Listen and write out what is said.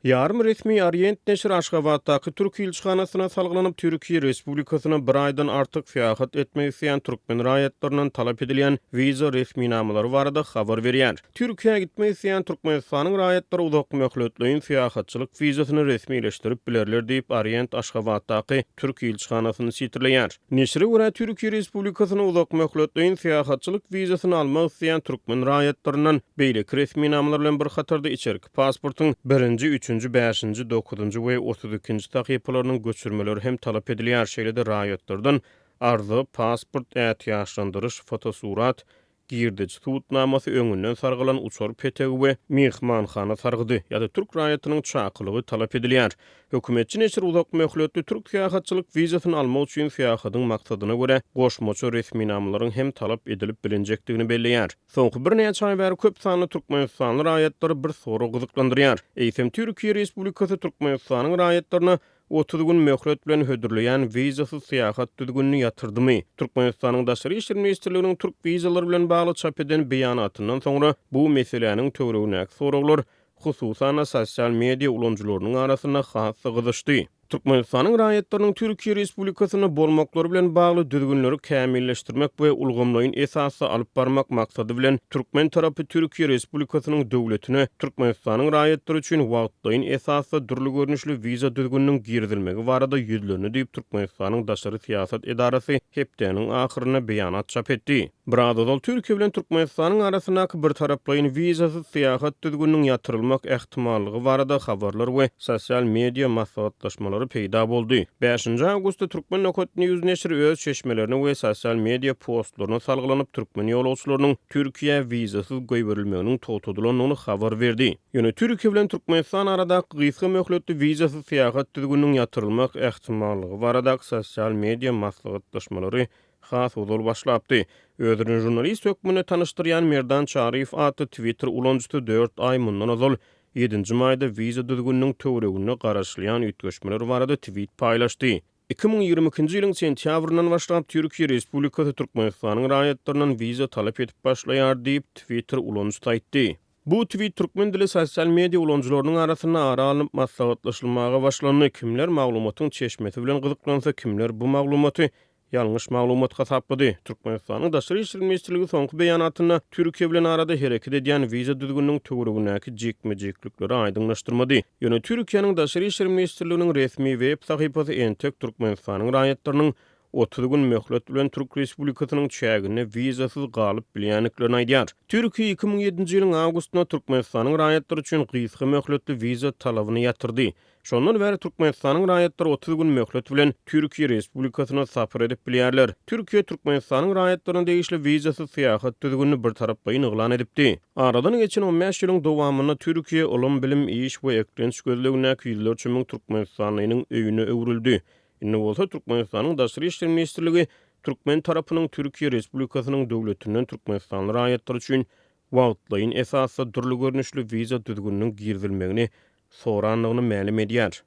Ýarym resmi Orient neşiri Aşgabatdaky türk ilçihanasyna salgylanyp, Türkiýe Respublikasyna bir aýdan artyk syýahat etmek isleýän türkmen raýatlaryndan talap edilýän wiza resminamalary barada habar berýär. Türkiýä gitmek isleýän Türkmenistanyň raýatlary uzakmöhletleýin syýahatçylyk wizasyny resmileşdirip bilerler diýip, Orient Aşgabatdaky türk ilçihanasyny sitirleýär. Neşire görä, Türkiýe Respublikasyna uzakmöhletleýin syýahatçylyk wizasyny almak isleýän türkmen raýatlaryndan beýleki resminamalar bilen bir hatarda içerki pasportyň birinji, üçünji, bäşinji, dokuzynjy we 32-nji sahypalarynyň göçürmeleri hem talap edilýär, şeýle-de raýatlardan arza, pasport, ätiýaçlandyryş, fotosurat, girdeji subutnamasy, öňünden sargalan uçar petegi we myhmanhana sargydy ýa-da türk raýatynyň çakylygy talap edilýär. Hökümetçi neşir uzak möhletli türk syýahatçylyk wizasyny almak üçin syýahatyň maksadyna görä goşmaça resminamalaryň hem talap edilip bilinjekdigini belleýär. Soňky birnäçe aý bäri köp sanly türkmenistanly raýatlary bir sorag gyzyklandyrýar. Eýsem Türkiýe Respublikasy Türkmenistanyň raýatlaryna 30 gün möhlet bilen hödürleýän wizasyz syýahat düzgünini ýatyrdymy? Türkmenistanyň Daşary işler ministrliginiň türk wizalary bilen bagly çap eden beýanatyndan soňra bu meseläniň töweregindäki soraglar, hususan-da sosial media ulanyjylarynyň arasynda has-da gyzyşdy. Türkmenistanyň raýatlarynyň Türkiýe Respublikasynda bolmaklary bilen bagly düzgünleri kämilleşdirmek we ulgamlaýyn esasda alyp barmak maksady bilen türkmen tarapy Türkiýe Respublikasynyň döwletine Türkmenistanyň raýatlary üçin wagtlaýyn esasda dürli görnüşli wiza düzgüniniň girizilmegi barada ýüzlendi diýip Türkmenistanyň daşary syýasat edarasy hepdäniň ahyrynda beýanat çap etdi. Biraz ozal Türkiýe bilen Türkmenistanyň arasyndaky birtaraplaýyn wizasyz syýahat düzgüniniň ýatyrylmak ähtimallygy barada habarlar we sosial media maslahatlaşmalary peýda boldy. Bäşinji awgustda Turkmen Nokat News neşiri öz çeşmelerine we sosial media postlaryna salgylanyp, türkmen ýolagçylarynyň Türkiýä wizasyz goýberilmeginiň togtadylandygyny habar berdi. Ýöne Türkiýe bilen Türkmenistan aradaky gysga möhletli wizasyz syýahat düzgüniniň ýatyrylmak ähtimallygy baradaky sosial media maslahatlaşmalary has ozal başlapdy. Özüni žurnalist hökmünde tanyşdyrýan Merdan Çaryýew atly Twitter ulanyjysy dört aý mundan ozal, ýedinji maýda wiza düzgüniniň töwereginde garaşylýan üýtgeşmeler barada twit paýlaşdy. 2022-nji ýylyň sentýabryndan başlap Türkiýe Respublikasy Türkmenistanyň raýatlaryndan wiza talap edip başlaýar diýip, Twitter ulanyjysy aýtdy. Bu twit türkmen dili sosial media ulanyjylarynyň arasynda ara alnyp maslahatlaşylmaga başlandy. Kimler maglumatyň çeşmesi bilen gyzyklansa, kimler bu maglumaty ýalňyş maglumat hasaplady. Türkmenistanyň Daşary işler ministrligi soňky beýanatynda Türkiýe bilen arada hereket edýän wiza düzgüniniň töweregindäki jikme-jiklikleri aýdyňlaşdyrmady. Ýöne Türkiýäniň Daşary işler ministrliginiň resmi web sahypasy entek Türkmenistanyň raýatlarynyň 30 gün möhlet bilen Türk Respublikasynyň çäginde wizasyz galyp bilýändiklerini aýdýar. Türkiýe 2007-nji ýylyň awgustynda Türkmenistanyň raýatlary üçin gysga möhletli wiza talabyny ýatyrdy. Şondan bäri Türkmenistanyň raýatlary 30 gün möhlet bilen Türkiýe Respublikasyna sapar edip bilýärler. Türkiýe Türkmenistanyň raýatlaryna degişli wizasyz syýahat düzgünini birtaraplaýyn yglan edipdi. Aradan geçen 15 ýylyň dowamynda Türkiýe ylym-bilim, iş we eklenç gözlegindäki ýüzlerçe müň türkmenistanlynyň öýüne öwrüldi. Indi bolsa Türkmenistanyň Daşary işler ministrligi türkmen tarapynyň Türkiýe Respublikasynyň döwletinden türkmenistanly raýatlar üçin wagtlaýyn esasda dürli görnüşli wiza düzgüniniň girizilmegini sorandygyny mälim edýär.